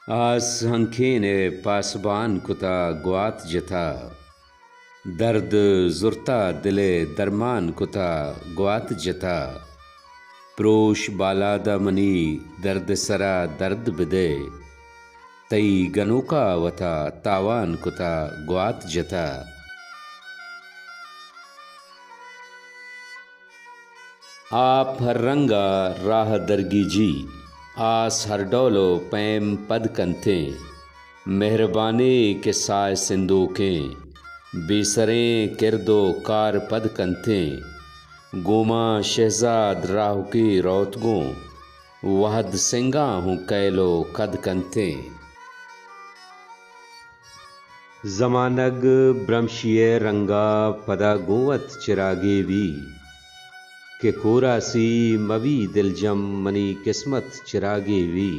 آس ہنکین ء پاسبان کتا گوات جتا، درد زرتا دل ء درمان کتا گوات جتا۔ پروش بالاد ء منی درد سرا درد بدئے، تئی گنوکا وتا تاوان کتا گوات جتا۔ آپ ہر رنگ ء راہ درگیجی، آس ہر ڈول ء پیم پد کنتیں۔ مہربانے کہ ساہ سندوکیں، بے سریں کرد ء کار پد کنتیں۔ گوما شہزاد راہکے روت گوں، وہد سنگاں ہوں کئیل ء کد کنتیں۔ زمانگ برمشی ء رنگا پدا گوں وت چراگے بی، کہ کوراسی مبی دلجم منی قسمت چراگے بی۔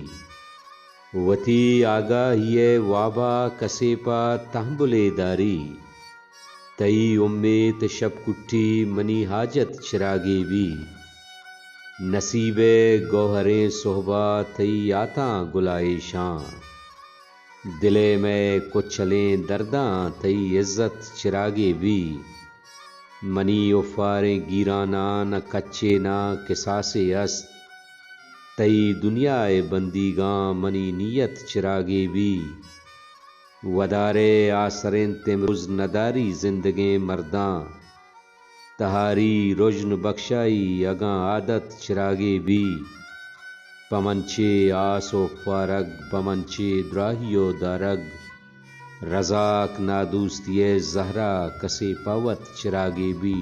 وتی آگاہی ء وابا کسے پہ تہمبلے داری، تئی امیت شپ کٹی منی حاجت چراگے بی۔ نصیب ء گوہریں سہبا تئی یاتاں گلائیشاں، دل ء مئے کچلیں درداں تئی عزت چراگے بی۔ منی افاریں گیراناں نہ کچے نہ کساسے است، تئی دنیا ء بندیگاں منی نیت چراگے بی۔ ودارے آسرنت امروز نداری زندگیں مرداں، تہاری رژن بکشائی اگاں عادت چراگے بی۔ پہ من چے آس و پارگ، پہ من چے دراہی و دارگ، رزاک نادوستی ء زہرا کسے پہ وت چراگے بی۔